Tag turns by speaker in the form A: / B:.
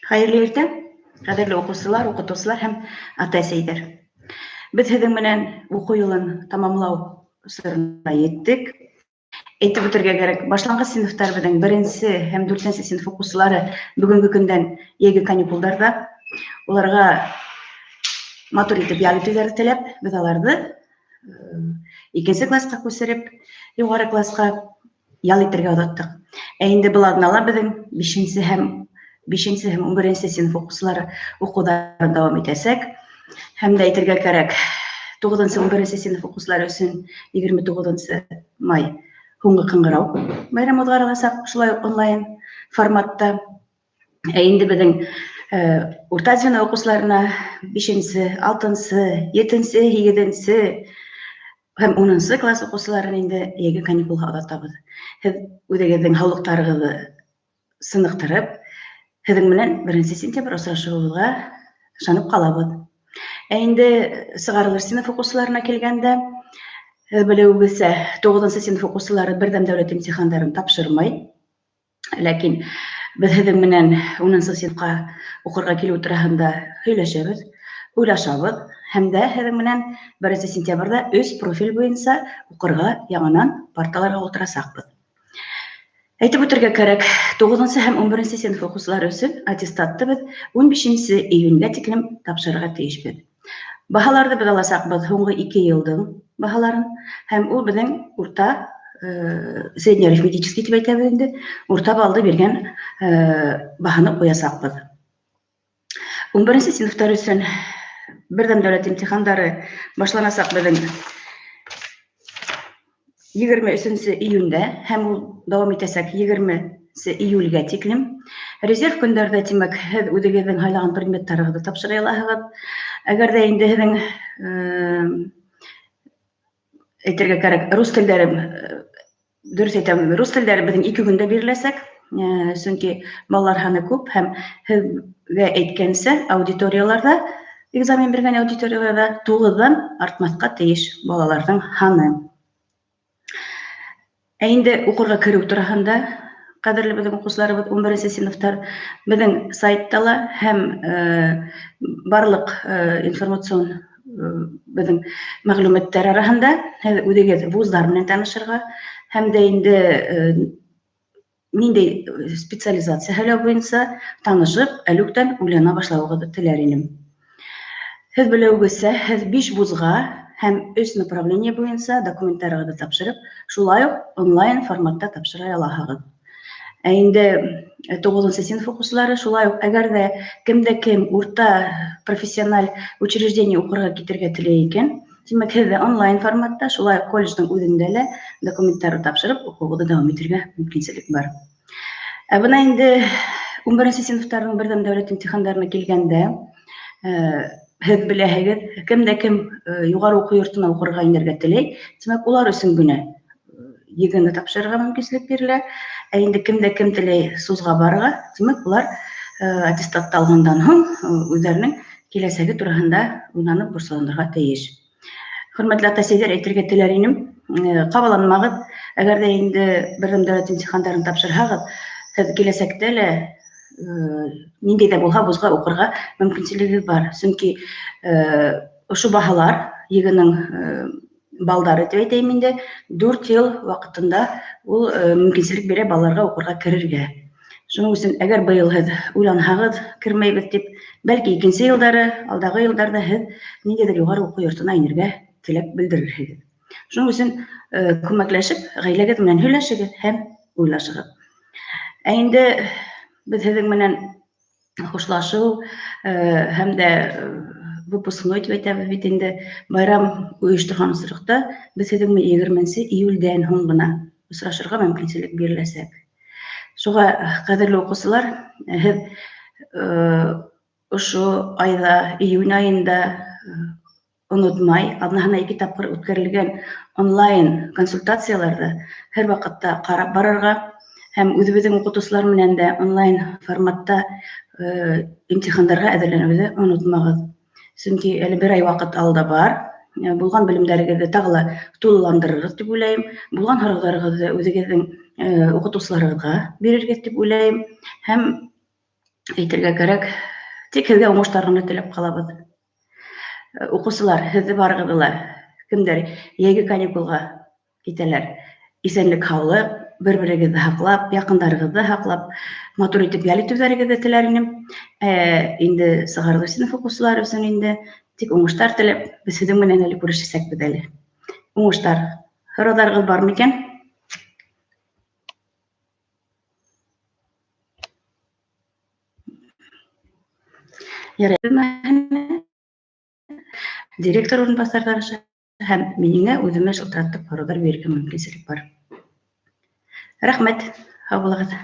A: Хәйерле иртә, ҡәҙерле уҡыусылар, уҡытыусылар һәм ата-әсәйҙәр. Беҙ һеҙҙең менән уҡыу йылын тамамлау осорона еттек. Әйтеп үтергә кәрәк, башланғыс синыфтар беҙҙең беренсе һәм дүртенсе синыф уҡыусылары бөгөнгө көндән йәйге каникулдарҙа. Уларға матур итеп ял итеүҙәрен теләп, беҙ аларҙы икенсе класҡа күсереп, юғары класҡа ял итергә оҙаттыҡ. Ә инде был аҙнала беҙҙең бишенсе һәм 11-нсе синыф уҡыусылары уҡыуҙарын дауам итәсәк. Һәм дә әйтергә кәрәк, 9-нсы, 11-нсе синыф уҡыусылары өсөн 29 май һуңғы ҡыңғырау байрам уҙғарыласаҡ, шулай уҡ онлайн форматта. Ә инде беҙҙең урта звено уҡыусыларына 5-нсе, 6-нсы, 7-нсе, 8-нсе һәм 10-нсы класс уҡыусыларын инде йәйге каникулға оҙатабыҙ. Һеҙ үҙегеҙҙең һаулыҡтарығыҙҙы сыныҡтырып, һеҙҙең менән 1 сентябрь осрашыуыбыҙға ышанып ҡалабыҙ. Ә инде сығарылыш синыф уҡыусыларына килгәндә, һеҙ белеүегеҙсә, 9-нсы синыф уҡыусылары берҙәм дәүләт имтихандарын тапшырмай. Ләкин беҙ һеҙҙең менән 10-нсы синыфҡа уҡырға килеү тураһында һөйләшәбеҙ, уйлашабыҙ һәм дә һеҙҙең менән 1 сентябрҙә 3 профиль буйынса уҡырға яңынан парталарға ултырасаҡбыҙ. Әйтеп үтергә кәрәк, 9-нсы һәм 11-нсе синыф уҡыусылары өсөн аттестатты беҙ 15 июньгә тиклем тапшырырға тейешбеҙ. Баһаларҙы беҙ аласаҡбыҙ һуңғы 2 йылдың баһаларын, һәм ул беҙҙең урта, среднеарифметический тип әйтәбеҙ инде, урта баллды биргән баһаны ҡуясаҡбыҙ. 11-нсе синыфтар өсөн берҙәм дәүләт имтихандары башланасаҡ беҙҙең 23 июндә һәм ул дауам итәсәк 20 июльгә тиклем. Резерв көндәрҙә, тимәк, һеҙ үҙегеҙҙең һайлаған предметтарығыҙҙы тапшыра алаһығыҙ. Әгәр ҙә инде һеҙҙең, әйтергә кәрәк, рус телдәре, дөрөҫ әйтәм, рус телдәре беҙҙең 2 көндә биреләсәк, сөнки балалар һаны күп һәм һеҙгә әйткәнсә, аудиторияларҙа, экзамен биргән аудиторияларҙа 9-ҙан артмаҫҡа тейеш балаларҙың һаны. Ә инде уҡырға кереү тураһында, ҡәҙерле беҙҙең уҡыусыларыбыҙ, 11-нсе синыфтар беҙҙең сайтта ла һәм барлыҡ информацион беҙҙең мәғлүмәттәр араһында һеҙ үҙегеҙ вуздар менән танышырға һәм дә инде ниндәй специализация һайлау буйынса танышып, әле үктән уйлана башлауығыҙҙы теләр инем. Һеҙ белеүегеҙсә, һеҙ 5 вузға һәм 3 направление буйынса документтарығыҙҙы тапшырып, шулай уҡ онлайн форматта тапшыра алаһығыҙ. Ә инде 9-нсы синыф уҡыусылары шулай уҡ, әгәр ҙә кем дә кем урта профессиональ учреждение уҡырға китергә теләй икән, тимәк, һеҙ ҙә онлайн форматта, шулай уҡ колледждың үҙендә лә документтарҙы тапшырып, уҡыуығыҙҙы дауам итергә мөмкинселек бар. Ә бына инде 11-нсе синыфтарҙың берҙәм дәүләт имтихандарына килгәндә, һеҙ беләһегеҙ, кем дә кем юғары уҡыу йортона уҡырға инергә теләй, тимәк, улар өсөн генә ЕГЭ-ны тапшырырға мөмкинселек бирелә. Ә инде кем дә кем теләй СУЗға барырға, тимәк, улар аттестатты алғандан һуң үҙҙәренең киләсәге тураһында уйланып борсоланырға тейеш. Хөрмәтле ата-әсәйҙәр, әйтергә теләр инем, ҡабаланмағыҙ. Әгәр ҙә инде берҙәм дәүләт имтихандарын тапшырһағыҙ, һеҙ киләсәктә лә ниндәй ҙә булһа вузға уҡырға мөмкинселегегеҙ бар. Сөнки ошо баһалар, ЕГЭ-ның балдары тип әйтәйем инде, 4 йыл ваҡытында ул мөмкинселек бирә балаларға уҡырға керергә. Шуның өсөн, әгәр быйыл һеҙ уйланһағыҙ, кермәйбеҙ тип, бәлки икенсе йылдары, алдағы йылдарҙа һеҙ ниндәйҙер юғары уҡыу йортона инергә теләк белдерерһегеҙ. Шуның өсөн күмәкләшеп, ғаиләгеҙ менән һөйләшегеҙ һәм уйлашығыҙ. Ә инде беҙ һеҙҙең менән хушлашыу һәм дә выпускной тип әйтәбеҙ бит инде, байрам ойошторған осраҡта беҙ һеҙҙең менән 20 июлдән һуң ғына осрашырға мөмкинселек биреләсәк. Шуға, ҡәҙерле уҡыусылар, һеҙ ошо айҙа, июнь айында онотмай, аҙнаһына 2 тапҡыр үткәрелгән онлайн консультацияларҙы һәр ваҡытта ҡарап барырға һәм үҙебеҙҙең уҡытыусылар менән дә онлайн форматта имтихандарға әҙерләнеүҙе онотмағыҙ. Сөнки әле бер ай ваҡыт алда бар. Булған белемдәрегеҙҙе тағы ла тулыландырырғыҙ тип уйлайым. Булған һорауҙарығыҙҙы үҙегеҙҙең уҡытыусыларығыҙға бирергеҙ тип уйлайым. Һәм Әйтергә кәрәк, тик һеҙгә уңыштар ғына теләп ҡалабыҙ. Уҡыусылар, һеҙҙе барығыҙҙы ла, кемдәр йәйге каникулға китәләр, иҫәнлек-һаулыҡ, бер-берегеҙҙе һаҡлап, яҡындарығыҙҙы һаҡлап, матур итеп ял итеүҙәрегеҙҙе теләр инем. Инде сығарылыш синыф уҡыусылары өсөн инде тик уңыштар теләп, беҙ һеҙҙең менән әле күрешәсәкбеҙ әле. Уңыштар. Һорауҙарығыҙ бар микән? Ярай, директор урынбаҫарҙары аша һәм миңә үҙемә шылтыратып һорауҙар бирергә мөмкинселек бар. Рәхмәт, һау булығыҙ.